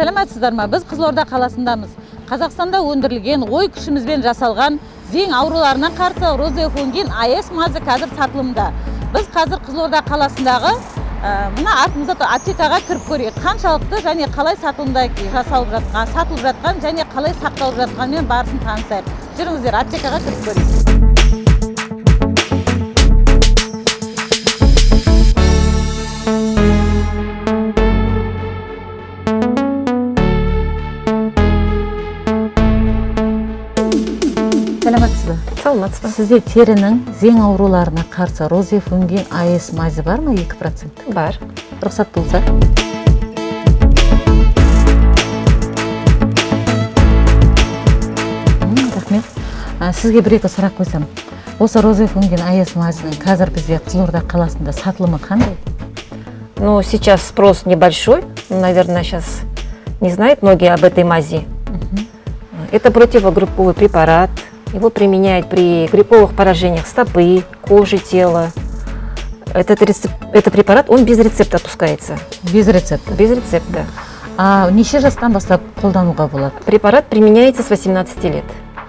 Сәлеметсіздер ма? Біз Қызылорда қаласындамыз. Қазақстанда өндірілген, ой күшімізбен жасалған зең ауруларына қарсы Розефунгин АЭС мазы қазір сатылымда. Біз қазір Қызылорда қаласындағы мына артымызда аптекаға кіріп көрейік. Қаншалықты және қалай сатылымда жасалып жатқан, сатылып жатқан және қалай сақталып жатқанымен барысын танысайық. Жүріңіздер, аптекаға кіріп көрейік. Сәлеметсіз бе? Саламатсыз ба? Сізде терінің зең ауруларына қарсы Розефунгин АЭС мазі бар ма, 2%? Бар. Рұқсат болса. Рахмет. Сізге бір екі сұрақ қойсам. Осы Розефунгин АЭС мазінің қазір бізде Қызылорда қаласында сатылымы қандай? Ну, сейчас спрос небольшой. Наверное, сейчас не знают многие об этой мази. Это противогрибковый препарат. Его применяют при грибковых поражениях стопы, кожи тела. Этот препарат, он без рецепта отпускается. Без рецепта? Без рецепта. А неше жастан бастап қолдануға болады? Препарат применяется с 18 лет.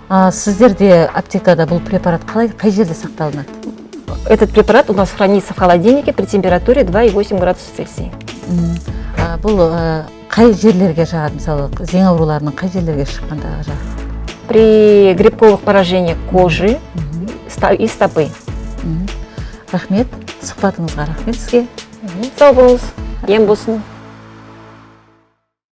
А сіздерде аптекада бұл препарат қалай, қай жерде сақталынады? Этот препарат у нас хранится в холодильнике при температуре 2,8 градуса Цельсия. А бұл қай жерлерге жағады, мысалы, зең ауруларының қай жерлерге шыққанда жағады? При грибковых поражениях кожи и стопы. Рахмет, сұхбатыңызға рахмет сізге. Сау болыңыз, ем болсын.